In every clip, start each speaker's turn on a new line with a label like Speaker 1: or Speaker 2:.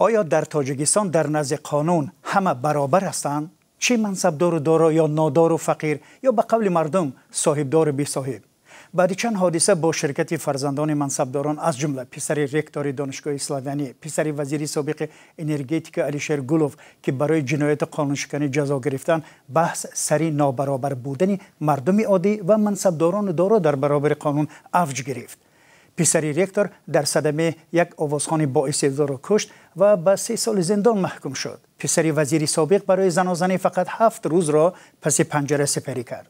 Speaker 1: Оё дар Тоҷикистон дар назди қонун ҳама баробар ҳастанд? Чӣ мансабдору доро ё нодору фақир ё ба қавли мардум соҳибдору бесоҳиб? Баъди чанд ҳодиса бо ширкати фарзандони мансабдорон, аз ҷумла писари ректори Донишгоҳи Славянӣ, писари вазири собиқи энергетика Алишер Гулов, ки барои ҷинояту қонуншиканӣ ҷазо гирифтанд, баҳс сари нобаробар будани мардуми оддӣ ва мансабдорону доро дар баробари қонун авҷ гирифт. Писари ректор дар садаме як овозхони боистеъдодро кушт ва ба 3 соли зиндон маҳкум шуд. Писари вазири собиқ барои занозанӣ фақат 7 рӯзро паси панҷара сипарӣ кард.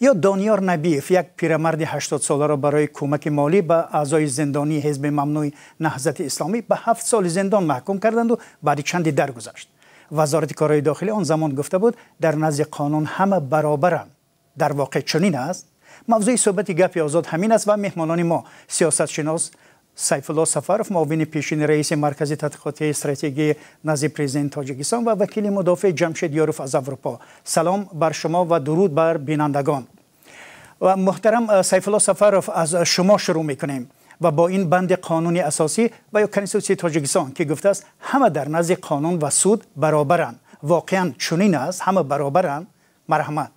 Speaker 1: Ё Дониёр Набиев як пирамарди 80-соларо барои кӯмаки молӣ ба аъзои зиндонии ҳизби мамнӯи Наҳзати Исломӣ ба 7 соли зиндон маҳкум карданду баъди чанде даргузашт. Вазорати корҳои дохилӣ он замон гуфта буд, дар назди қонун ҳама баробаранд. Дар воқеъ чунин аст? Мавзӯи суҳбати Гапи Озод ҳамин аст ва меҳмонони мо сиёсатшинос Сайфулло Сафаров, муовини пешини раиси Маркази тадқиқоти стратегии назди президенти Тоҷикистон ва вакили мудофеъ Ҷамшед Ёров аз Аврупо. Салом бар шумо ва дуруд бар бинандагон. Ва муҳтарам Сайфулло Сафаров, аз шумо шурӯъ мекунем ва бо ин банди қонуни асосӣ ва ё Конститутсияи Тоҷикистон, ки гуфтааст ҳама дар назди қонун ва суд баробаранд. Воқеан чунин аст? Ҳама баробаранд? Марҳамат.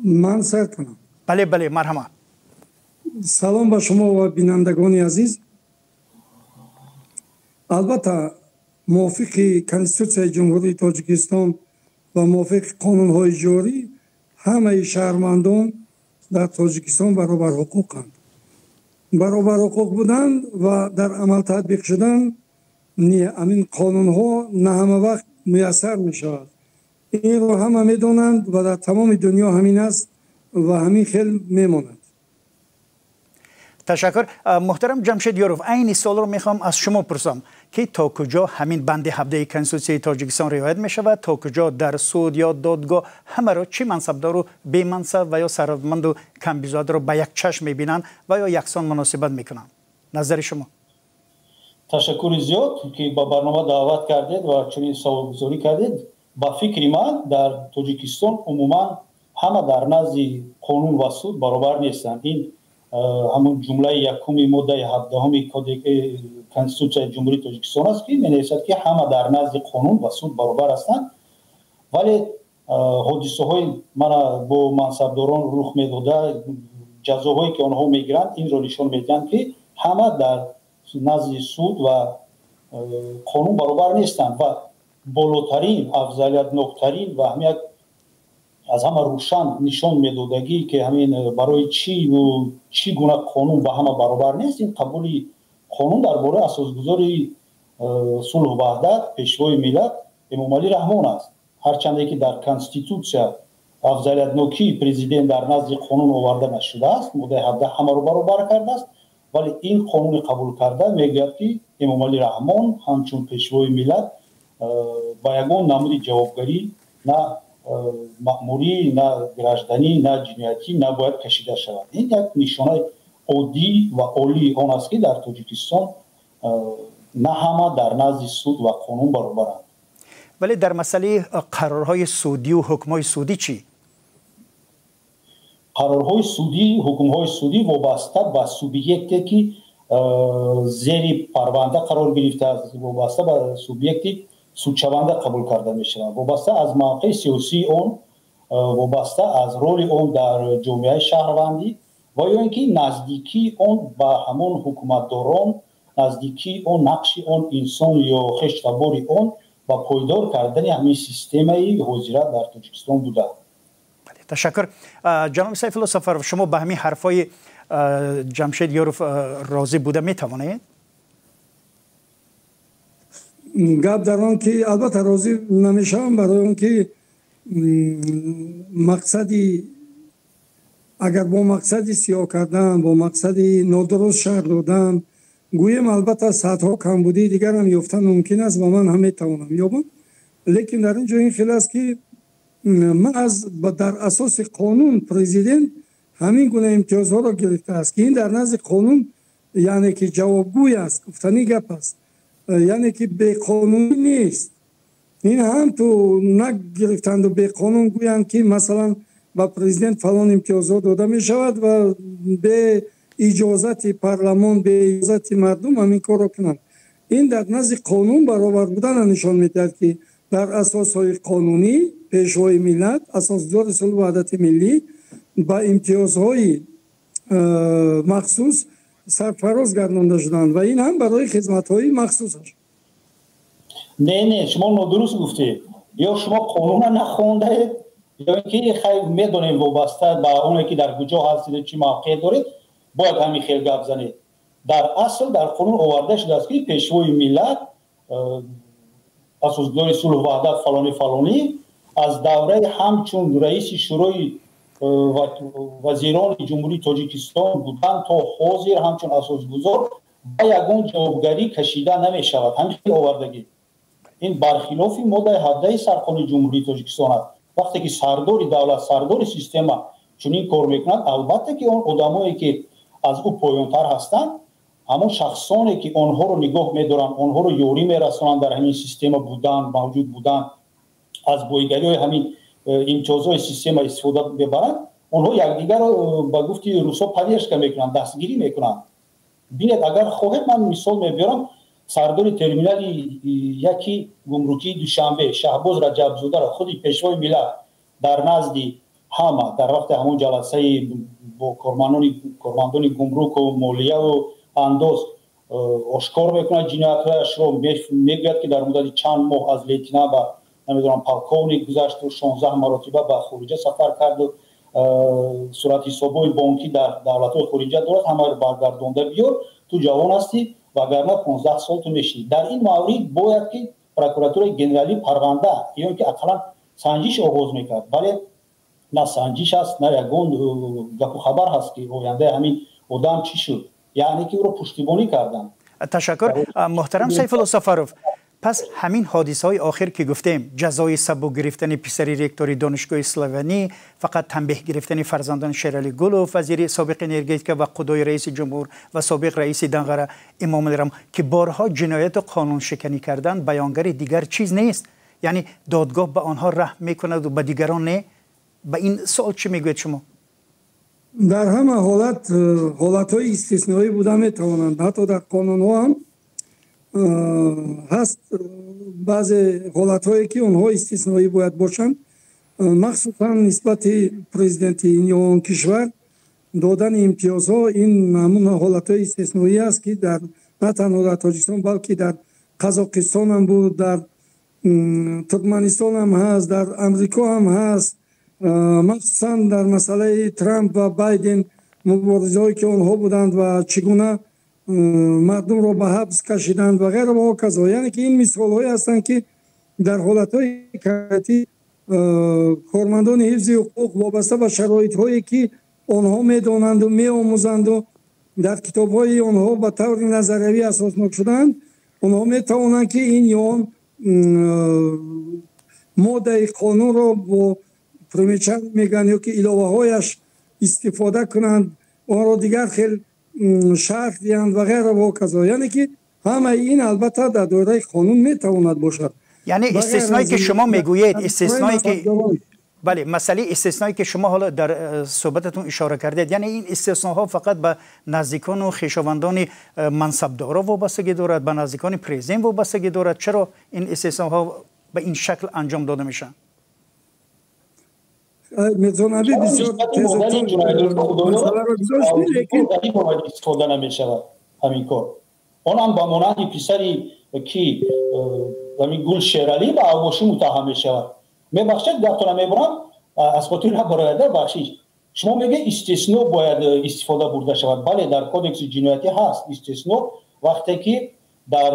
Speaker 2: Ман сар кунам?
Speaker 1: Бале, бале, марҳамат.
Speaker 2: Салом ба шумо ва бинандагони азиз. Албатта, мувофиқи Конститутсияи Ҷумҳурии Тоҷикистон ва мувофиқи қонунҳои ҷорӣ ҳамаи шаҳрвандон дар Тоҷикистон баробарҳуқуқанд. Баробарҳуқуқ будан ва дар амал татбиқ шудан ҳамин қонунҳо на ҳама вақт муяссар мешавад. Инро ҳама медонанд ва дар тамоми дунё ҳамин аст ва ҳамин хел мемонад.
Speaker 1: Ташаккур. Муҳтарам Ҷамшед Ёров, айни суолро мехоҳам аз шумо пурсам, ки то куҷо ҳамин банди 17 Конститутсияи Тоҷикистон риоят мешавад, то куҷо дар суд ё додгоҳ ҳамаро чӣ мансабдору бемансаб ва ё сарватманду камбизоатро ба як чашм мебинанд ва ё яксон муносибат мекунанд? Назари шумо?
Speaker 3: Ташаккури зиёд, ки ба барнома даъват кардед ва чунин саволгузорӣ кардед. Ба фикри ман, дар Тоҷикистон умуман ҳама дар назди қонун ва суд баробар нестанд. Ин ҳамон ҷумлаи якуми моддаи 17 Конститутсияи Ҷумҳурии Тоҷикистон аст, ки менависад, ки ҳама дар назди қонун ва суд баробар ҳастанд. Вале ҳодисаҳои мана бо мансабдорон рух медода, ҷазоҳое ки онҳо мегиранд, инро нишон медиҳанд, ки ҳама дар назди суд ва қонун баробар нестанд ва болотарин, афзалиятноктарин ва ҳам як аз ҳама рӯшан нишон медодагӣ, ки ҳамин барои чӣ гуна қонун ба ҳама баробар нест, ин қабули қонун дар бораи асосгузори сулҳу ваҳдат, пешвои миллат Эмомалӣ Раҳмон аст. Ҳарчанде ки дар Конститутсия афзалиятнокии президент дар назди қонун оварда нашудааст, моддаи 17 ҳамаро баробар кардааст, вале ин қонуни қабул карда мегӯяд, ки Эмомалӣ Раҳмон ҳамчун пешвои миллат ба ягон намуди ҷавобгарӣ, на маъмурӣ, на гражданӣ, на ҷиноятӣ набояд кашида шавад. Ин як нишонаи оддӣ ва олии он аст, ки дар Тоҷикистон на ҳама дар назди суд ва қонун баробаранд.
Speaker 1: Вале дар масъалаи қарорҳои судию ҳукмҳои судӣ чӣ?
Speaker 3: Қарорҳои судӣ, ҳукмҳои судӣ вобаста ба субъекте, ки зери парванда қарор гирифтааст, вобаста ба субъекти судшаванда қабул карда мешавад, вобаста аз мавқеи сиёсии он, вобаста аз роли он дар ҷомеаи шаҳрвандӣ ва ё ин ки наздикии он ба ҳамон ҳукуматдорон, наздикии он, нақши он инсон ё хештабори он ба пойдор кардани ҳамин системаи ҳозира дар Тоҷикистон буда.
Speaker 1: Ташаккур. Ҷаноби Сайфулло Сафаров, шумо ба ҳамин ҳарфҳои Ҷамшед Ёров розӣ буда метавонед?
Speaker 2: Гап дар он ки албатта розӣ намешавам, барои он ки мақсади агар бо мақсади сиёҳ кардан, бо мақсади нодуруст шарҳ додан гӯем, албатта садҳо камбудии дигарам ёфтан мумкин аст ва ман ҳам метавонам ёбам. Лекин дар ин ҷо ин хел аст, ки маҳз дар асоси қонун президент ҳамин гуна имтиёзҳоро гирифтааст, ки ин дар назди қонун яъне ки ҷавобгӯй аст, гуфтанӣ гап аст, яъне ки беқонунӣ нест. Ин ҳам ту нагирифтанду беқонун гӯянд, ки масалан ба президент фалон имтиёзҳо дода мешавад ва бе иҷозати парламон, бе иҷозати мардум ҳамин корро кунанд. Ин дар назди қонун баробар будана нишон медиҳад, ки дар асосҳои қонунӣ пешвои миллат, асосгузори сулҳу ваҳдати миллӣ ба имтиёзҳои махсус сарфароз гардонда шуданд ва ин ҳам барои хизматҳои махсусаш.
Speaker 3: Не, не, шумо нодуруст гуфтед. Ё шумо қонуна нахондаед, ё ин ки хайр, медонем, вобаста ба оне ки дар куҷо ҳастед, чӣ мавқеъ доред, бояд ҳамин хел гап занед. Дар асл дар қонун оварда шудааст, ки пешвои миллат, асосгузори сулҳу ваҳдат фалонӣ фалонӣ аз давраи ҳамчун раиси Шӯрои вазирони Ҷумҳурии Тоҷикистон будан то ҳозир ҳамчун асосгузор ба ягон ҷавобгарӣ кашида намешавад. Ҳамин хел овардагӣ. Ин бархилофи моддаи 17 Сарқонуни Ҷумҳурии Тоҷикистон аст. Вақте ки сардори давлат, сардори система чунин кор мекунад, албатта ки он одамое ки аз ӯ поёнтар ҳастанд, ҳамон шахсоне ки онҳоро нигоҳ медоранд, онҳоро ёрӣ мерасонанд, дар ҳамин система будан, мавҷуд будан, аз боигариҳои ҳамин имтиёзҳои система истифода мебаранд, онҳо якдигарро ба гуфти русо поддержка мекунанд, дастгирӣ мекунанд. Бинед, агар хоҳед, ман мисол мебиёрам: сардори терминали яки гумрукии Душанбе Шаҳбоз Раҷабзодаро худи пешвои миллат дар назди ҳама дар вақти ҳамон ҷаласаи бо кормандони гумруку молияву андоз ошкор мекунад ҷиноятҳояшро, мегӯяд, ки дар муддати чанд моҳ аз лейтенант ба, намедонам, полковник гузашту 16 маротиба ба хориҷа сафар карду суратҳисобҳои бонкӣ дар давлатҳои хориҷа дорад, ҳамаро баргардонда биёр, ту ҷавон ҳастӣ, вагарна 15 сол ту мешинӣ. Дар ин маврид бояд ки прокуратураи генералӣ парванда ё ки ақаллан санҷиш оғоз мекард, вале на санҷиш аст, на ягон гапу хабар ҳаст, ки ояндаи ҳамин одам чӣ шуд, яъне ки ӯро пуштибонӣ карданд.
Speaker 1: Ташаккур, муҳтарам Сайфулло Сафаров. Пас ҳамин ҳодисаҳои охир, ки гуфтем, ҷазои сабук гирифтани писари ректори донишгоҳи славянӣ, фақат танбеҳ гирифтани фарзандони Шералӣ Гулов, вазири собиқи энергетика, ва қудои раиси ҷумҳур ва собиқ раиси Данғара Эмомалӣ Раҳмон, ки борҳо ҷинояту қонуншиканӣ карданд, баёнгари дигар чиз нест? Яъне додгоҳ ба онҳо раҳм мекунаду ба дигарон не? Ба ин суол чӣ мегӯед шумо?
Speaker 2: Дар ҳама ҳолат ҳолатҳои истисноӣ буда метавонанд. Ҳатто дар қонунҳо ҳам ҳаст баъзе ҳолатҳое, ки онҳо истисноӣ бояд бошанд. Махсусан нисбати президенти ин ё он кишвар додани имтиёзҳо, ин ҳамун ҳолатҳои истисноӣ аст, ки дар на танҳо дар Тоҷикистон, балки дар Қазоқистон ҳам буд, дар Туркманистон ҳам ҳаст, дар Амрико ҳам ҳаст. Махсусан дар масъалаи Трамп ва Байден, муборизаҳое ки онҳо буданд ва чӣ гуна мардумро ба ҳабс кашиданд ва ғайра ва ҳоказо. Яъне ки ин мисолҳое ҳастанд, ки дар ҳолатҳои конкретӣ кормандони ҳифзи ҳуқуқ вобаста ба шароитҳое, ки онҳо медонанду меомӯзанду дар китобҳои онҳо ба таври назариявӣ асоснок шудаанд, онҳо метавонанд, ки ин ё он моддаи қонунро бо примечание мегӯянд ё ки иловаҳояш истифода кунанд, онро дигар хел шарҳ диҳанд ва ғайра ва ҳоказо. Яъне ки ҳамаи ин албатта дар доираи қонун метавонад бошад.
Speaker 1: Яъне истисное ки шумо мегӯед, истисное ки, бале, масъалаи истисное ки шумо ҳоло дар суҳбататон ишора кардед, яъне ин истисноҳо фақат ба наздикону хешовандони мансабдоро вобастагӣ дорад, ба наздикони президент вобастагӣ дорад? Чаро ин истисноҳо ба ин шакл анҷом дода мешаванд?
Speaker 2: Мирзонаби бисёр
Speaker 3: истифода намешавад ҳамин кор. Онам ба монанди писари ки ҳамин Гул Шералӣ ба авбошӣ муттаҳам мешавад. Мебахшед, гаптона мебурам, аз хотир набарояда, бахшиш. Шумо мегӯед, истисно бояд истифода бурда шавад. Бале, дар кодекси ҷиноятӣ ҳаст истисно, вақте ки дар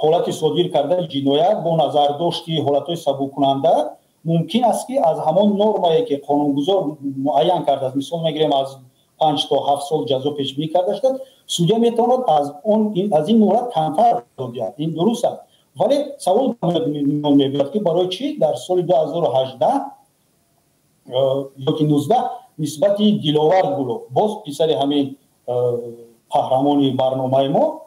Speaker 3: ҳолати содир кардани ҷиноят бо назардошти ҳолатҳои сабуккунанда мумкин аст, ки аз ҳамон нормае, ки қонунгузор муайян кардааст, мисол мегирем, аз 5 то 7 сол ҷазо пешбинӣ карда шудааст, судя метавонад аз ин муҳлат камтар диҳад. Ин дуруст аст, вале савол мебиёд, ки барои чӣ дар соли 2018 ёки 19 нисбати Диловар Гулов, боз писари ҳамин қаҳрамони барномаи мо,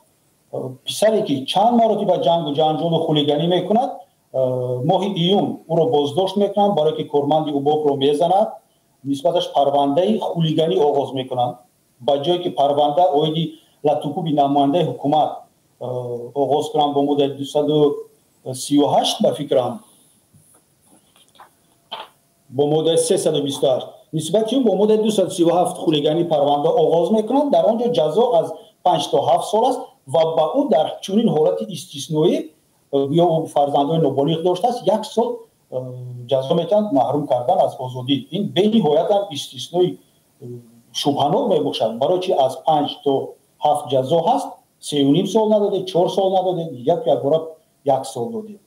Speaker 3: писаре ки чанд маротиба ҷангу ҷанҷолу хулиганӣ мекунад, моҳи июн ӯро боздошт мекунанд, барое ки корманди УБОПро мезанад, нисбаташ парвандаи хулиганӣ оғоз мекунанд. Ба ҷое ки парванда оиди латукуби намояндаи ҳукумат оғоз кунанд бо моддаи 238, ба фикрам, бо моддаи 328, нисбати ӯ бо моддаи 237 хулиганӣ парванда оғоз мекунанд. Дар он ҷо ҷазо аз 5 то 7 сол аст ва ба ӯ дар чунин ҳолати истисноӣ, ё ӯ фарзандони ноболиғ доштааст, 1 сол ҷазо метавонад, маҳрум кардан аз озодӣ. Ин бениҳоятам истиснои шубҳанок мебошад. Барои чи аз 5 то 7 ҷазо ҳаст, 3,5 сол надодед, 4 сол надодед, якбора 1 сол додед?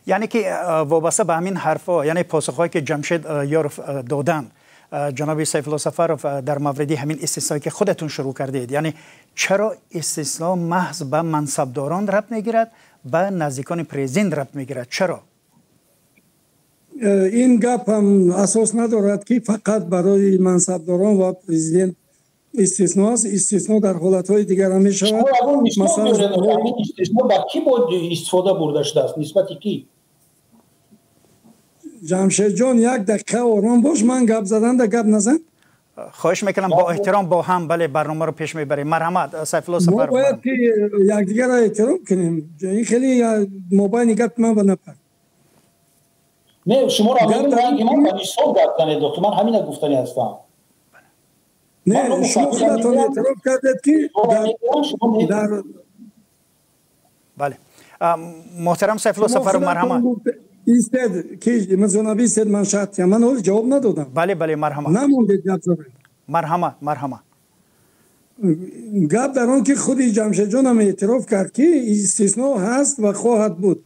Speaker 1: Яъне ки вобаста ба ҳамин ҳарфҳо, яъне посухҳое ки Ҷамшед Ёров доданд, ҷаноби Сайфулло Сафаров, дар мавриди ҳамин истисное ки худатон шурӯъ кардед, яъне чаро истисно маҳз ба мансабдорон рабт мегирад, ба наздикони президент рабт мегирад, чаро?
Speaker 2: Ин гап ҳам асос надорад, ки фақат барои мансабдорон ва президент истисно аст. Истисно дар ҳолатҳои дигар ҳам мешавад.
Speaker 3: Истисно ба кӣ истифода бурда шудааст, нисбати кӣ?
Speaker 2: Ҷамшедҷон, як дақиқа ором бош, ман гап заданда гап назан.
Speaker 1: Хоҳиш мекунам, бо эҳтиром бо ҳам, бале, барномаро пеш мебарем. Марҳамат, Сайфулло Сафаров.
Speaker 2: Мо бояд ки якдигарро эҳтиром кунем. Ин хеле мобайни гапи ман ба напар.
Speaker 3: Не, шуморо ман ба мисол гап занед, доктор, ман ҳамина гуфтани ҳастам.
Speaker 2: Не, шумо худатон эътироф кардед, ки дар
Speaker 1: Бале, муҳтарам Сайфулло Сафаров, марҳамат.
Speaker 2: Истед, ки мазонаби истед, ман шартиям, ман ҳоли ҷавоб надодам.
Speaker 1: Бале, марҳамат.
Speaker 2: Намондед гап задем.
Speaker 1: Марҳамат, марҳамат.
Speaker 2: Гап дар он ки худи Ҷамшедҷонам эътироф кард, ки истисно ҳаст ва хоҳад буд.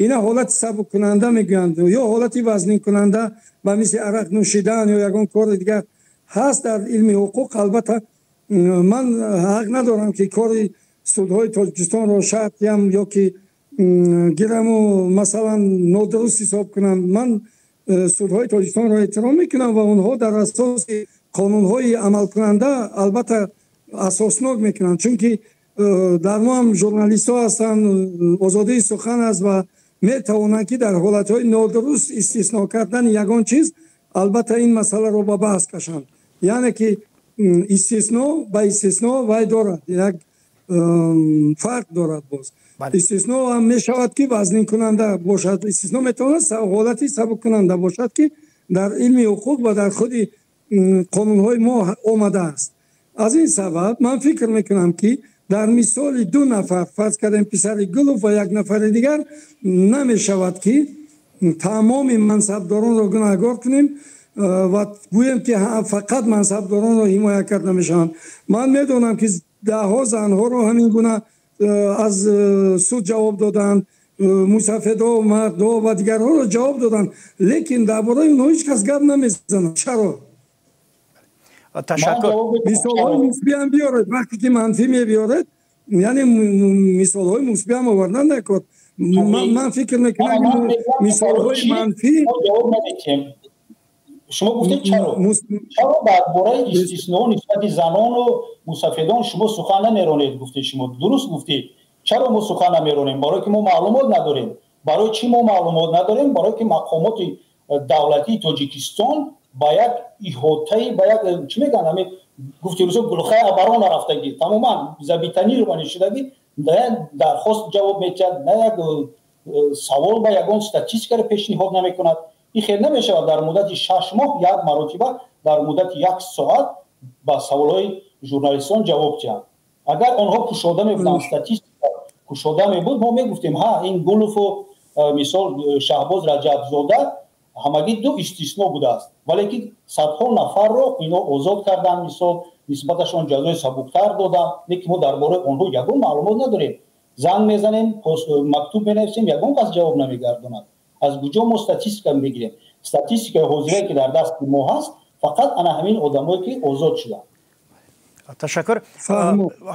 Speaker 2: Ина ҳолати сабуккунанда мегӯянд ё ҳолати вазнинкунанда, ба мисли арақ нӯшидан ё ягон кори дигар ҳаст дар илми ҳуқуқ. Албатта, ман ҳақ надорам, ки кори судҳои Тоҷикистонро шартиям ё ки гираму, масалан, нодуруст ҳисоб кунам. Ман судҳои Тоҷикистонро эҳтиром мекунам ва онҳо дар асоси қонунҳои амалкунанда албатта асоснок мекунанд, чунки дар мо ҳам журналистҳо ҳастанд, озодии сухан аст ва метавонанд, ки дар ҳолатҳои нодуруст истисно кардани ягон чиз албатта ин масъаларо ба баҳс кашанд. Яъне ки истисно ба истисно вай дорад, як фарқ дорад. Боз истисно ҳам мешавад, ки вазнинкунанда бошад, истисно метавонад ҳолати сабуккунанда бошад, ки дар илми ҳуқуқ ва дар худи қонунҳои мо омадааст. Аз ин сабаб ман фикр мекунам, ки дар мисоли ду нафар, фарз кардем, писари Гулов ва як нафари дигар, намешавад, ки тамоми мансабдоронро гунаҳгор кунем ва гӯем, ки фақат мансабдоронро ҳимоя карда мешаванд. Ман медонам, ки даҳҳо занҳоро ҳамин гуна аз суд ҷавоб доданд, мусафедо, мардо ва дигарҳоро ҷавоб доданд, лекин дар бораи онҳо ҳеҷ кас гап намезанад. Чаро?
Speaker 1: Ташаккур.
Speaker 2: Мисолҳои мусбиам биёред. Вақте ки манфӣ мебиёред, яъне мисолҳои мусбиам овардан накор. Ман фикр мекунам, мисолҳои манфӣ
Speaker 3: Шумо гуфтед, чаро, чаро дар бораи истисноҳо нисбати занону мусафедон шумо сухан намеронед, гуфтед. Шумо дуруст гуфтед. Чаро мо сухан намеронем? Барое ки мо маълумот надорем. Барои чӣ мо маълумот надорем? Барое ки мақомоти давлатии Тоҷикистон ба як иҳотаи, ба як, чӣ мегӯянд, ҳамин гуфти русо, глухая оборона рафтагӣ, тамоман забетонирование шудагӣ. На як дархост ҷавоб метиҳад, на як савол ба ягон статистикаро пешниҳод намекунад. Ин хел намешавад, дар муддати 6 моҳ як маротиба дар муддати як соат ба саволҳои журналистон ҷавоб диҳанд. Агар онҳо кушода мебуданд, статистика кушода мебуд, мо мегуфтем, ҳа, ин Гулову, мисол, Шаҳбоз Раҷабзода ҳамагӣ ду истисно будааст, вале ки садҳо нафарро ино озод карданд, мисол, нисбаташон ҷазои сабуктар доданд, лекин мо дар бораи онҳо ягон маълумот надорем. Занг мезанем, мактуб менависем, ягон кас ҷавоб намегардонад. Аз куҷо мо статистика мегирем? Статистикаи ҳозирае, ки дар дасти мо ҳаст, фақат ана ҳамин одамое, ки озод шуданд.
Speaker 1: Ташаккур.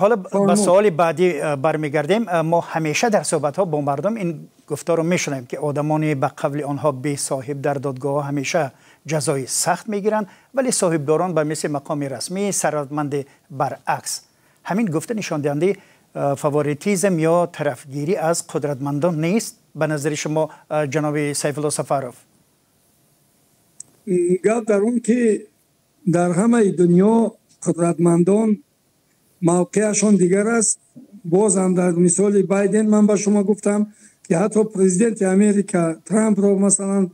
Speaker 1: Ҳоло ба суоли баъдӣ бармегардем. Мо ҳамеша дар суҳбатҳо бо мардум ин гуфторро мешунавем, ки одамони ба қавли онҳо бесоҳиб дар додгоҳҳо ҳамеша ҷазои сахт мегиранд, вале соҳибдорон ба мисли мақоми расмӣ, сарватманди баръакс. Ҳамин гуфта нишондиҳандаи фаворитизм ё тарафгирӣ аз қудратмандон нест, ба назари шумо, ҷаноби Сайфулло Сафаров?
Speaker 2: Гап дар он ки дар ҳамаи дунё қудратмандон Мавқеашон дигар аст. Боз ҳам дар мисоли Байден ман ба шумо гуфтам, ки ҳатто президенти Америка Трампро, масалан,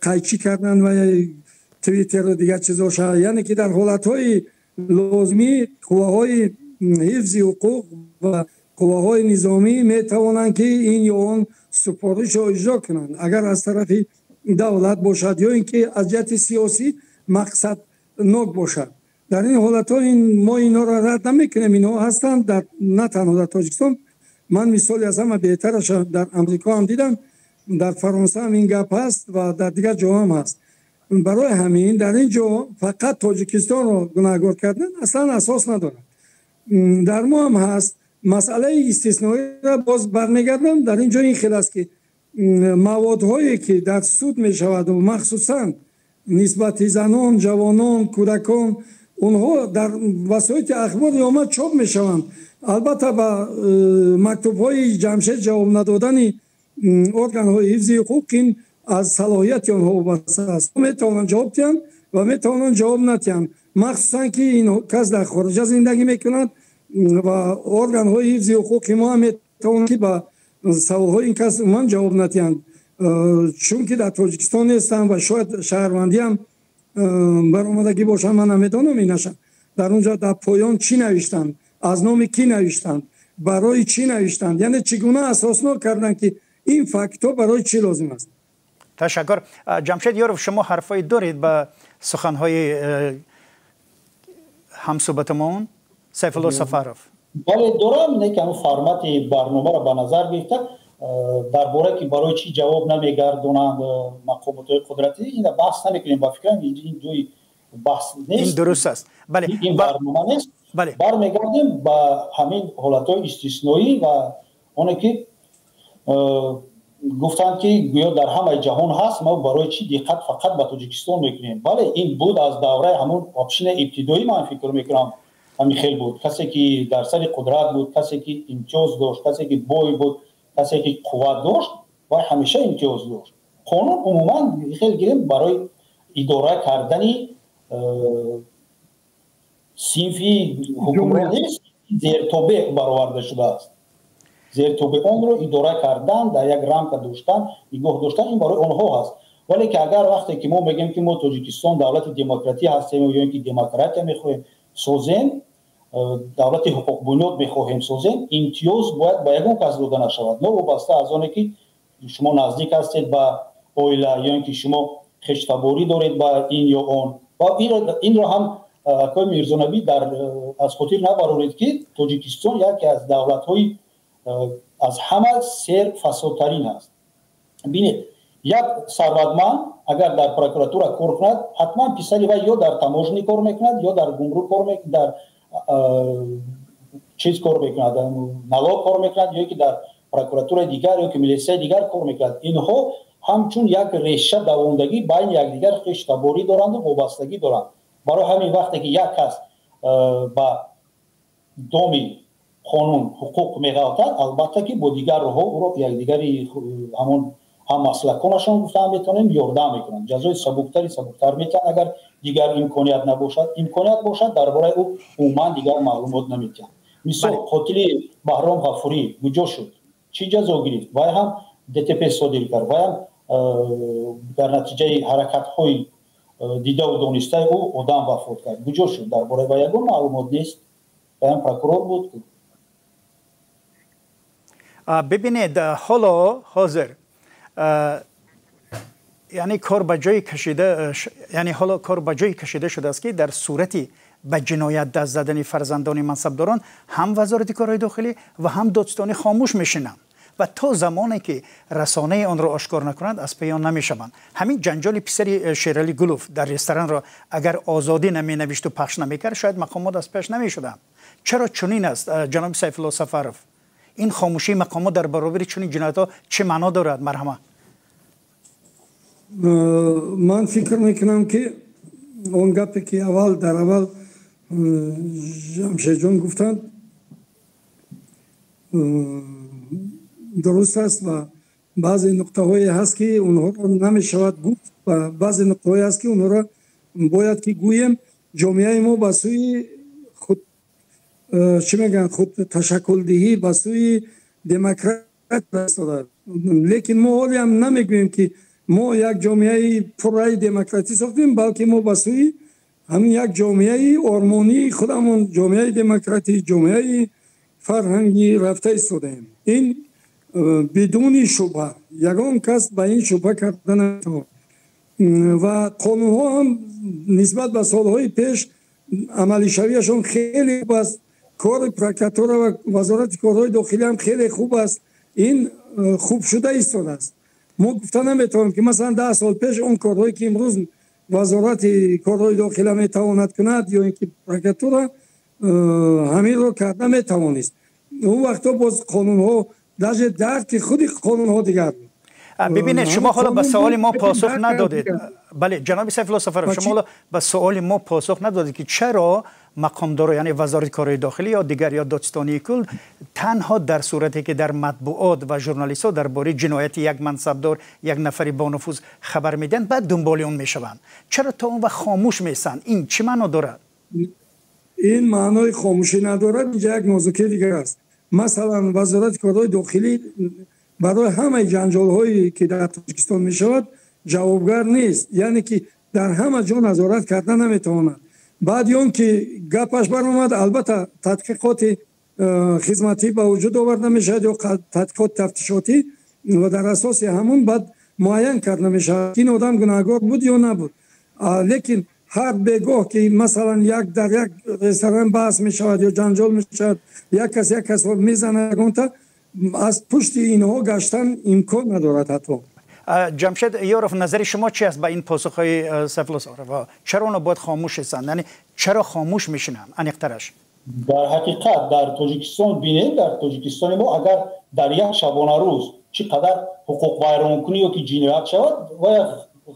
Speaker 2: қайчӣ карданд ва Твиттеру дигар чизоша. Яъне ки дар ҳолатҳои лозимӣ қувваҳои ҳифзи ҳуқуқ ва қувваҳои низомӣ метавонанд, ки ин ё он супоришро иҷро кунанд, агар аз тарафи давлат бошад ё ин ки аз ҷиҳати сиёсӣ мақсаднок бошад. Дар ин ҳолатҳо мо инҳоро рад намекунем, инҳо ҳастанд на танҳо дар Тоҷикистон. Ман мисоли аз ҳама беҳтараша дар Амрико ҳам дидам, дар Фаронса ҳам ин гап ҳаст ва дар дигар ҷоҳо ҳам ҳаст. Барои ҳамин дар ин ҷо фақат Тоҷикистонро гунаҳгор кардан аслан асос надорад. Дар мо ҳам ҳаст. Масъалаи истисноиро боз бармегардам. Дар ин ҷо ин хел аст, ки маводҳое, ки дар суд мешаваду махсусан нисбати занон, ҷавонон, кӯдакон, онҳо дар васоити ахбори омма чоп мешаванд. Албатта, ба мактубҳои Ҷамшед ҷавоб надодани органҳои ҳифзи ҳуқуқ, ин аз салоҳияти онҳо вобаста аст. Метавонанд ҷавоб диҳанд ва метавонанд ҷавоб надиҳанд, махсусан ки ин кас дар хориҷа зиндагӣ мекунад ва органҳои ҳифзи ҳуқуқи мо ҳам метавонанд, ки ба саволҳои ин кас умуман ҷавоб надиҳанд, чунки дар Тоҷикистон нестанд ва шояд шаҳрвандиам баромадагӣ бошанд, ман намедонам. Инаша дар он ҷо дар поён чӣ навиштанд, аз номи кӣ навиштанд, барои чӣ навиштанд, яъне чӣ гуна асоснок карданд, ки ин фактҳо барои чӣ лозим аст.
Speaker 1: Ташаккур. Ҷамшед Ёров, шумо ҳарфҳое доред ба суханҳои ҳамсӯҳбатамон Сайфулло Сафаров?
Speaker 3: Бале, дорам. Не ки ҳамн формати барномаро ба назар гирифта, дар бораи ки барои чӣ ҷавоб намегардонанд мақомотҳои қудратӣ, ина баҳс намекунем. Ба фикрам, ин ҷои баҳс нест.
Speaker 1: Ин дуруст аст, бале.
Speaker 3: Ин барнома нест. Бармегардем ба ҳамин ҳолатҳои истисноӣ ва оне ки гуфтанд, ки гӯё дар ҳамаи ҷаҳон ҳаст, мо барои чӣ диққат фақат ба Тоҷикистон мекунем? Бале, ин буд аз давраи ҳамун община ибтидоӣ, ман фикр мекунам, ҳамин хел буд. Касе ки дар сари қудрат буд, касе ки имтиёз дошт, касе ки бой буд, касе ки қувват дошт, вай ҳамеша имтиёз дошт. Қонун умуман хел гирем, барои идора кардани синфи ҳукмрон нест, зертобеъ бароварда шудааст. Зертобеъонро идора кардан, дар як рамка доштан, нигоҳ доштан, ин барои онҳо ҳаст. Вале ки агар вақте ки мо мегӯем, ки мо Тоҷикистон давлати демократӣ ҳастем ё ин ки демократия мехоҳем созем, давлати ҳуқуқбунёд мехоҳем созем, имтиёз бояд ба ягон кас дода нашавад, новобаста аз оне ки шумо наздик ҳастед ба оила ё ин ки шумо хештаборӣ доред ба ин ё он. Ва инро ҳам, акои Мирзонабӣ, дар аз хотир набароред, ки Тоҷикистон яке аз давлатҳои аз ҳама серфасодтарин аст. Бинед, як сарватманд агар дар прокуратура кор кунад, ҳатман писари вай ё дар таможня кор мекунад, ё дар гумрук кор, дар чиз кор мекунад, налог кор мекунад, ё ки дар прокуратураи дигар ё ки милисияи дигар кор мекунад. Инҳо ҳамчун як реша давондагӣ байни якдигар хештаборӣ доранду вобастагӣ доранд. Барои ҳамин вақте ки як кас ба доми қонун, ҳуқуқ меғалтад, албатта ки бо дигар роҳҳо ӯро якдигари ҳамон ҳаммаслаконашон, гуфтан метавонем, ёрдам мекунанд, ҷазои сабуктари сабуктар метиҳанд, агар дигар имконият набошад. Имконият бошад, дар бораи ӯ умуман дигар маълумот наметиҳанд. Мисол, қотили Баҳром Ғафурӣ куҷо шуд, чӣ ҷазо гирифт? Вай ҳам ДТП содир кард, вай ҳам дар натиҷаи ҳаракатҳои дидаву донистаи ӯ одам вафот кард. Куҷо шуд? Дар бораи вай ягон маълумот нест. Вай ҳам прокурор буд.
Speaker 1: Бибинед, ҳоло ҳозир, яъне кор ба ҷое кашида, яъне ҳоло кор ба ҷое кашида шудааст, ки дар сурати ба ҷиноят даст задани фарзандони мансабдорон ҳам Вазорати корҳои дохилӣ ва ҳам додстонӣ хомӯш мешинанд ва то замоне ки расонаи онро ошкор накунанд, аз паи он намешаванд. Ҳамин ҷанҷоли писари Шералӣ Гулов дар ресторанро агар Озодӣ наменавишту пахш намекард, шояд мақомот аз пеш намешуданд. Чаро чунин аст, ҷаноби Сайфулло Сафаров? Ин хомӯшии мақомот дар баробари чунин ҷиноятҳо чӣ маъно дорад? Марҳама.
Speaker 2: Ман фикр мекунам, ки он гапе ки аввал дар аввал Ҷамшедҷон гуфтанд, дуруст аст ва баъзе нуқтаҳое ҳаст, ки онҳоро намешавад гуфт, ва баъзе нуқтаҳое ҳаст, ки онҳоро бояд ки гӯем. Ҷомеаи мо ба сӯи худ чӣ мегӯянд, худ ташаккулдиҳӣ ба сӯи демократ истодааст. Лекин мо ҳоле ҳам намегӯем, ки мо як ҷомеаи пурраи демократӣ сохтем, балки мо ба сӯи ҳамин як ҷомеаи ормонии худамон, ҷомеаи демократӣ, ҷомеаи фарҳангӣ рафта истодаем. Ин бидуни шубҳа, ягон кас ба ин шубҳа карда наметавонад. Ва қонунҳо ҳам нисбат ба солҳои пеш амалишавиашон хеле хуб аст. Кори прокуратура ва вазорати корҳои дохилӣ ҳам хеле хуб аст. Ин хуб шуда истодааст. Мо гуфта наметавонем, ки масалан 10 сол пеш он корҳое, ки имрӯз вазорати корҳои дохила метавонад кунад ё ин ки прокуратура, ҳаминро карда метавонист. Он вақтҳо боз қонунҳо, даже дарки худи қонунҳо дигар буд.
Speaker 1: Бибинед, шумо ҳоло ба саволи мо посух надодед. Бале, ҷаноби Сайфулло Сафаров, шумо ҳоло ба суоли мо посух надодед, ки чаро мақомдоро, яъне вазорати корҳои дохилӣ ё дигар ё додситонии кул, танҳо дар сурате ки дар матбуот ва журналистҳо дар бораи ҷинояти як мансабдор, як нафари бонуфуз хабар медиҳанд, баъд дунболи он мешаванд? Чаро то он вақт хомӯш меистанд? Ин чӣ маъно дорад?
Speaker 2: Ин маънои хомӯшӣ надорад. Инҷа як нозукии дигар аст. Масалан, вазорати корҳои дохилӣ барои ҳамаи ҷанҷолҳое, ки дар Тоҷикистон мешавад, ҷавобгар нест, яъне ки дар ҳама ҷо назорат карда наметавонад. Баъди он ки гапаш баромад, албатта, тадқиқоти хизматӣ ба вуҷуд оварда мешавад ё тадқиқоти тафтишотӣ ва дар асоси ҳамун баъд муайян карда мешавад, ки ин одам гунаҳгор буд ё набуд. Лекин ҳар бегоҳ ки масалан як дар як ресторан баҳс мешавад ё ҷанҷол мешавад, як кас як касро мезанад, ягонта аз пушти инҳо гаштан имкон надорад ҳатто.
Speaker 1: Ҷамшед Ёров, назари шумо чи аст ба ин посухҳои Сайфулло Сафаров? Чаро онҳо бояд хомӯш ҳастанд, яъне чаро хомӯш мешинанд, аниқтараш?
Speaker 3: Дар ҳақиқат, дар Тоҷикистон, бинед, дар Тоҷикистони мо агар дар як шабонарӯз чӣ қадар ҳуқуқвайронкунӣ ё ки ҷиноят шавад, ва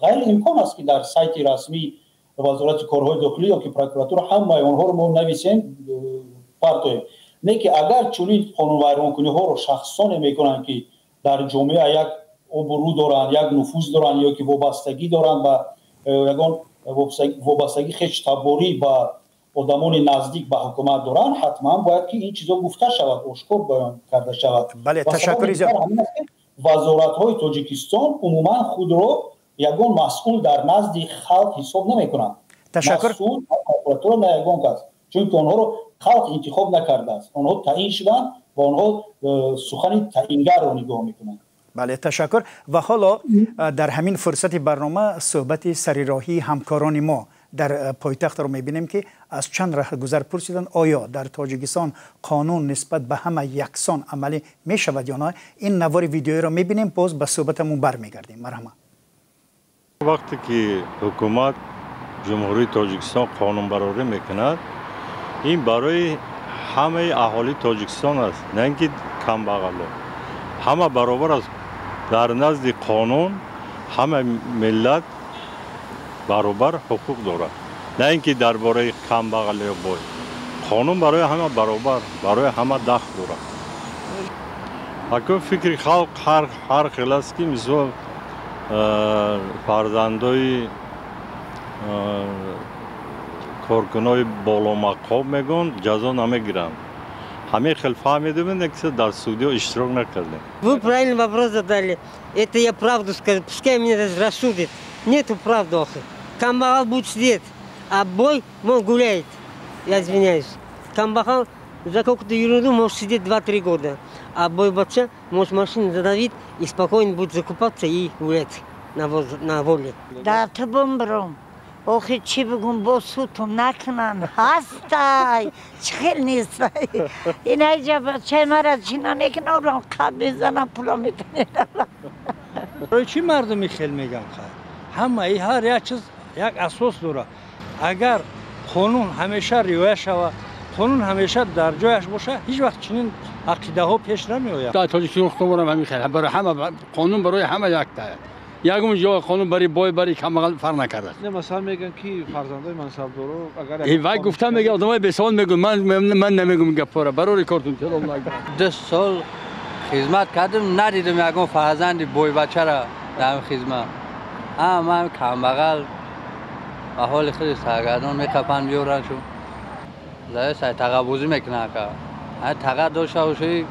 Speaker 3: ғайриимкон аст, ки дар сайти расмии вазорати корҳои дохилӣ ё ки прокуратура ҳамаи онҳоро мо нависем, партоем. Не ки агар чунин қонунвайронкуниҳоро шахсоне мекунанд, ки дар ҷомеа як обрӯ доранд, як нуфуз доранд ё ки вобастагӣ доранд ба ягон вобастагӣ, хештаборӣ ба одамони наздик ба ҳукумат доранд, ҳатман бояд ки ин чизо гуфта шавад, ошкор баён карда шавад.
Speaker 1: Бале, ташаккури зиёд.
Speaker 3: Вазоратҳои Тоҷикистон умуман худро ягон масъул дар назди халқ ҳисоб намекунанд.
Speaker 1: Ташаккур.
Speaker 3: Масъул прокуратура на ягон кас, чунки онҳоро халқ интихоб накардааст, онҳо таъин шуданд ва онҳо сухани таъингарро нигоҳ мекунанд.
Speaker 1: Бале, ташаккур. Ва ҳоло дар ҳамин фурсати барнома суҳбати сарироҳии ҳамкорони мо дар пойтахтро мебинем, ки аз чанд раҳгузар пурсиданд, оё дар Тоҷикистон қонун нисбат ба ҳама яксон амалӣ мешавад ё на. Ин навори видеоиро мебинем, боз ба суҳбатамон бармегардем. Марҳамат.
Speaker 4: Вақте ки ҳукумат Ҷумҳурии Тоҷикистон қонунбарорӣ мекунад, ин барои ҳамаи аҳолии Тоҷикистон аст, на ин ки камбағало. Ҳама баробар аст дар назди қонун, ҳама миллат баробар ҳуқуқ дорад, на ин ки дар бораи камбағал ё бой. Қонун барои ҳама баробар, барои ҳама дахл дорад. Акун фикри халқ ҳар хел аст, ки мисол фарзандои коркунои боломақом мегӯн, ҷазо намегиранд. Ҳамин хел фаҳмидем, ки дар судиё иштирок накардем.
Speaker 5: Вы правильный вопрос задали. Это я правду скажу, пускай меня даже рассудит. Нету правды, охи. Камбағал будет сидеть, а бой, он гуляет. Я извиняюсь. Камбағал за какую-то ерунду может сидеть 2-3 года, а бойбача может машину задавить и спокойно будет закупаться и гулять на воле.
Speaker 6: Да, ты бомбром. Охи, чӣ бигум, бо сутум накунанд, ҳастай, чӣ хел нестай. Инаҷа бачаи мара чина мекунам, қаб мезанам, пула метонам.
Speaker 7: Барои чӣ мардуми хел меган? Ҳамаи ҳар як чиз як асос дорад. Агар қонун ҳамеша риоя шавад, қонун ҳамеша дар ҷояш бошад, ҳеҷ вақт чунин ақидаҳо пеш намеояд.
Speaker 8: Дар Тоҷикистон худмонам ҳамин хел, барои ҳама қонун, барои ҳама якта. Ягон ҷо қонун барои бой, барои камбағал фарқ накардааст.
Speaker 9: Не, масалан, мегӯянд, ки фарзандои мансабдоро агар
Speaker 8: вай гуфта мега, одамои бесавод мегӯянд, ман намегӯм гапҳоро. Барори кортун.
Speaker 10: 2 сол хизмат кардам, надидам ягон фарзанди бойбачаро дар хизмат. Ҳама камбағал ба ҳоли худи саргардон меқапанд, меоранд. Шун Сай тағабозӣ мекунанд ака. Таға дошта бошӣ,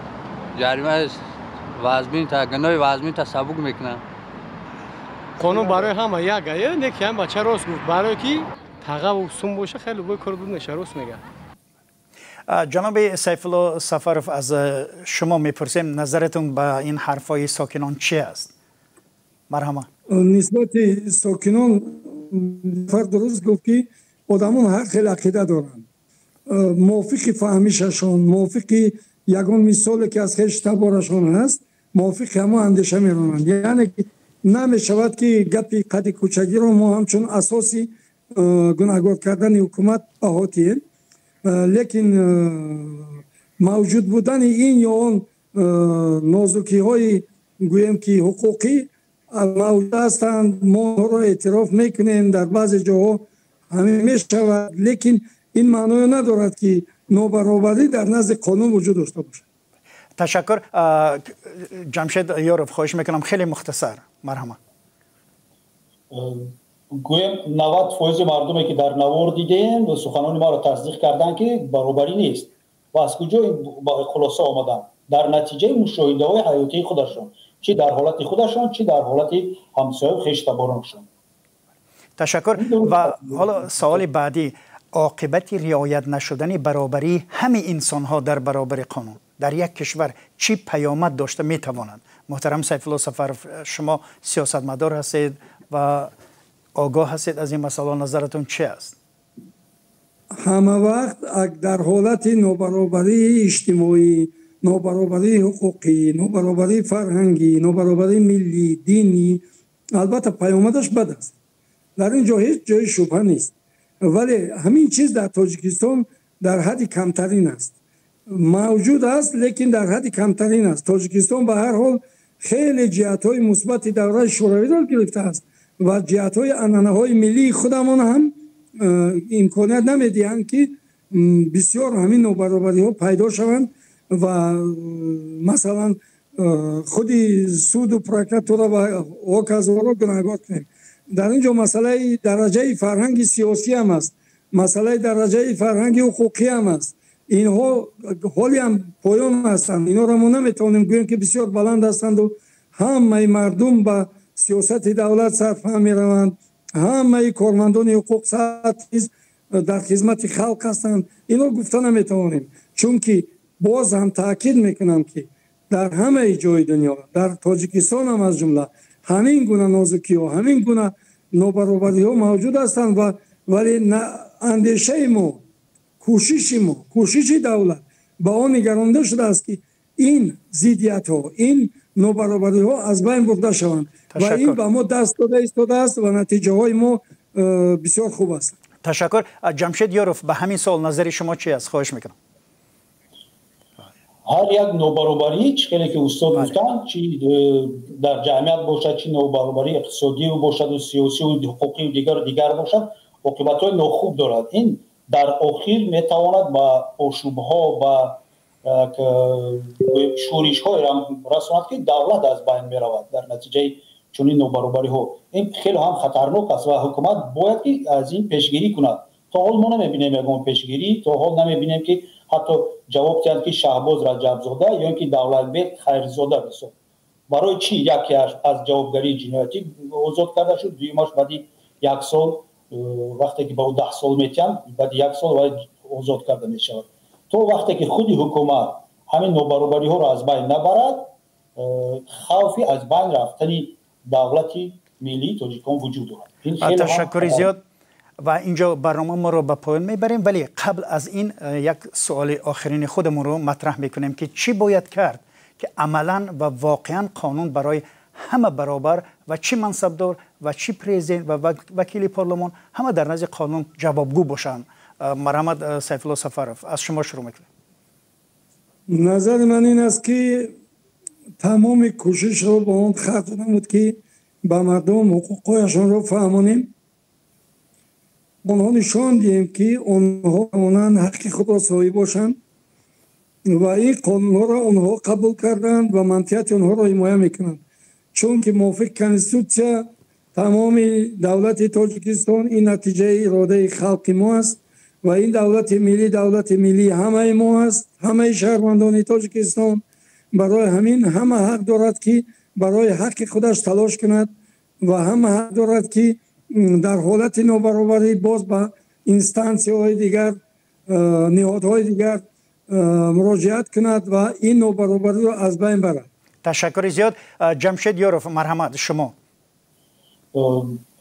Speaker 10: ҷарима вазмин та гуноҳи вазмин та сабук мекунанд.
Speaker 11: Қонун барои ҳама як ае, не ки ҳам бача рост гуфт, барое ки тағаву сум боша, хеле бой кор буд меша, рост мега.
Speaker 1: Ҷаноби Сайфулло Сафаров, аз шумо мепурсем, назаратон ба ин ҳарфҳои сокинон чи аст? Марҳама.
Speaker 2: Нисбати сокинон фард дуруст гуфт, ки одамон ҳар хел ақида доранд, мувофиқи фаҳмишашон, мувофиқи ягон мисоле ки аз хеш таборашон ҳаст, мувофиқи ҳамон андеша меронанд. Яъне ки намешавад ки гапи қади кӯчагиро мо ҳамчун асоси гунаҳгор кардани ҳукумат баҳо диҳем. Лекин мавҷуд будани ин ё он нозукиҳои, гӯем ки ҳуқуқӣ, мавҷуд ҳастанд, мо онҳоро эътироф мекунем, дар баъзе ҷоҳо ҳамин мешавад, лекин ин маъное надорад, ки нобаробарӣ дар назди қонун вуҷуд дошта бошад.
Speaker 1: Ташаккур. Ҷамшед Ёров, хоҳиш мекунам, хеле мухтасар, марҳама.
Speaker 3: Гӯем, 90% мардуме ки дар навор дидем, суханони маро тасдиқ карданд, ки баробарӣ нест. Ва аз куҷо ин ба хулоса омаданд? Дар натиҷаи мушоҳидаҳои ҳаётии худашон, чӣ дар ҳолати худашон, чӣ дар ҳолати ҳамсояу хештабороншон.
Speaker 1: Ташаккур. Ва ҳоло саволи баъдӣ: оқибати риоят нашудани баробарии ҳамаи инсонҳо дар баробари қонун дар як кишвар чӣ паёмад дошта метавонад? Муҳтарам Сайфулло Сафаров, шумо сиёсатмадор ҳастед ва огоҳ ҳастед аз ин масъала, назаратон чи аст?
Speaker 2: Ҳама вақт дар ҳолати нобаробарии иҷтимоӣ, нобаробарии ҳуқуқӣ, нобаробарии фарҳангӣ, нобаробарии миллӣ, динӣ, албатта, паёмадаш бад аст. Дар ин ҷо ҳеҷ ҷои шубҳа нест. Вале ҳамин чиз дар Тоҷикистон дар ҳадди камтарин аст. Мавҷуд аст, лекин дар ҳадди камтарин аст. Тоҷикистон ба ҳар ҳол хеле ҷиҳатҳои мусбати давраи шӯравиро гирифтааст ва ҷиҳатҳои анъанаҳои миллии худамон ҳам имконият намедиҳанд, ки бисёр ҳамин нобаробариҳо пайдо шаванд ва масалан худи суду прокуратура ва ҳоказоро гунаҳгор кунем. Дар ин ҷо масъалаи дараҷаи фарҳанги сиёсӣ ҳам аст, масъалаи дараҷаи фарҳанги ҳуқуқӣ ҳам аст. Инҳо ҳолиам поён ҳастанд. Инҳоро мо наметавонем гӯем, ки бисёр баланд ҳастанду ҳамаи мардум ба сиёсати давлат сарфаҳм мераванд, ҳамаи кормандони ҳуқуқ низ дар хизмати халқ ҳастанд. Инро гуфта наметавонем, чунки боз ҳам таъкид мекунам, ки дар ҳамаи ҷои дунё, дар Тоҷикистон ҳам аз ҷумла, ҳамин гуна нозукиҳо, ҳамин гуна нобаробариҳо мавҷуд ҳастанд. Ва вале андешаи мо, кӯшиши мо, кӯшиши давлат ба он нигаронда шудааст, ки ин зиддиятҳо, ин нобаробариҳо аз байн бурда шаванд ва ин ба мо даст дода истодааст ва натиҷаҳои мо бисёр хуб ҳастанд.
Speaker 1: Ташаккур. Ҷамшед Ёров, ба ҳамин суол назари шумо чи аст? Хоҳиш мекунам.
Speaker 3: Ҳар як нобаробарӣ, чӣ хеле ки устод гуфтанд, чи дар ҷамъият бошад, чи нобаробарии иқтисодию бошаду сиёсию ҳуқуқию дигару дигар бошад, оқибатҳои нохуб дорад. Ин дар охир метавонад ба ошӯбҳо, ба шӯришҳое расонад, ки давлат аз байн меравад дар натиҷаи чунин нобаробариҳо. Ин хеле ҳам хатарнок аст ва ҳукумат бояд ки аз ин пешгирӣ кунад. То ҳол мо намебинем ягон пешгирӣ, то ҳол намебинем, ки ҳатто ҷавоб диҳанд, ки Шаҳбоз Раҷабзода ё ин ки Давлатбек Хайрзода бисо барои чӣ якеаш аз ҷавобгарии ҷиноятӣ озод карда шуд, дуюмаш баъди як сол, вақте ки ба ӯ 10 сол метиҳанд, баъди як сол вай озод карда мешавад. То вақте ки худи ҳукумат ҳамин нобаробариҳоро аз байн набарад, хавфи аз байн рафтани давлати миллии тоҷикон вуҷуд дорад.
Speaker 1: Ташаккури зиёд. Ва инҷо барнома моро ба поён мебарем, вале қабл аз ин як суоли охирини худамонро матраҳ мекунем, ки чӣ бояд кард, ки амалан ва воқеан қонун барои ҳама баробар ва чӣ мансабдор ва чӣ президент ва вакили парлумон, ҳама дар назди қонун ҷавобгӯ бошанд? Марҳамат, Сайфулло Сафаров, аз шумо шурӯъ мекунем.
Speaker 2: Назари ман ин аст, ки тамоми кӯшишро ба он харҷ намуд, ки ба мардум ҳуқуқҳояшонро фаҳмонем, онҳо нишон диҳем, ки онҳо тавонанд ҳаққи худро соҳиб бошанд ва ин қонунҳоро онҳо қабул карданд ва манфиати онҳоро ҳимоя мекунанд, чунки мувофиқи конститутсия тамоми давлати Тоҷикистон ин натиҷаи иродаи халқи мо аст. Ва ин давлати миллӣ давлати миллии ҳамаи мо аст, ҳамаи шаҳрвандони Тоҷикистон. Барои ҳамин ҳама ҳақ дорад, ки барои ҳаққи худаш талош кунад ва ҳама ҳақ дорад, ки дар ҳолати нобаробарӣ боз ба инстансияҳои дигар, ниҳодҳои дигар муроҷиат кунад ва ин нобаробариро аз байн барад.
Speaker 1: Ташаккури зиёд. Ҷамшед Ёров, марҳамат, шумо.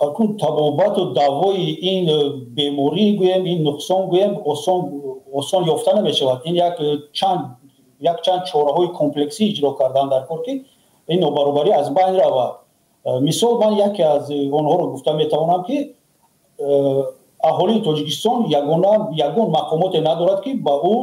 Speaker 3: Акун табобату давои ин беморӣ гӯем, ин нуқсон гӯем, осон ёфта намешавад. Ин якчанд чораҳои комплексӣ иҷро кардан дар кор, ки ин нобаробарӣ аз байн равад. Мисол, ман яке аз онҳоро гуфта метавонам, ки аҳолии Тоҷикистон ягон мақомоте надорад, ки ба ӯ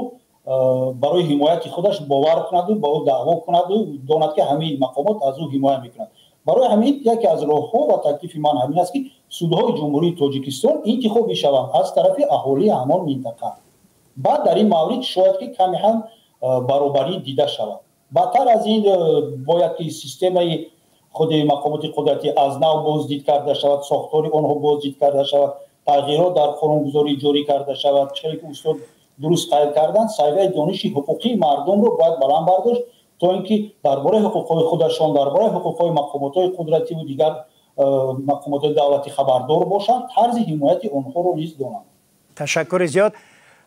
Speaker 3: барои ҳимояти худаш бовар кунаду ба ӯ даъво кунаду донад, ки ҳамин мақомот аз ӯ ҳимоя мекунад. Барои ҳамин яке аз роҳҳо ва таклифи ман ҳамин аст, ки судҳои Ҷумҳурии Тоҷикистон интихоб мешаванд аз тарафи аҳолии ҳамон минтақа. Баъд дар ин маврид шояд, ки каме ҳам баробарӣ дида шавад. Баъдтар аз ин бояд ки системаи худи мақомоти қудратӣ аз нав боздид карда шавад, сохтори онҳо боздид карда шавад, тағйирот дар қонунгузорӣ ҷорӣ карда шавад. Чизе ки устод дуруст қайд карданд, савияи дониши ҳуқуқии мардумро бояд баланд бардошт, то ин ки дар бораи ҳуқуқҳои худашон, дар бораи ҳуқуқҳои мақомотҳои қудративу дигар мақомотҳои давлатӣ хабардор бошанд, тарзи ҳимояти онҳоро низ донанд.
Speaker 1: Ташаккури зиёд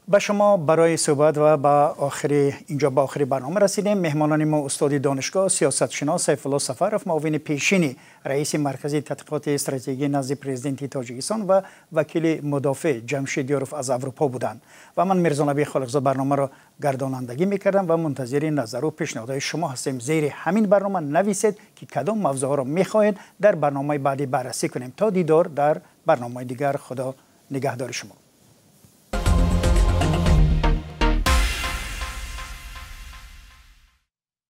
Speaker 1: ба шумо барои суҳбат ва ба охири инҷо ба охири барнома расидем. Меҳмонони мо устоди донишгоҳ, сиёсатшинос Сайфулло Сафаров, муовини пешини раиси Маркази тадқиқоти стратегӣ назди Президенти Тоҷикистон ва вакили мудофеъ Ҷамшид Ёров аз Аврупо буданд. Ва ман, Мирзонаби Холиқзод, барномаро гардонандагӣ мекардам ва мунтазири назару пешниҳодҳои шумо ҳастем. Зери ҳамин барнома нависед, ки кадом мавзӯъҳоро мехоҳед дар барномаи баъдӣ баррасӣ кунем. То дидор дар барномаи дигар, Худо нигаҳдори шумо.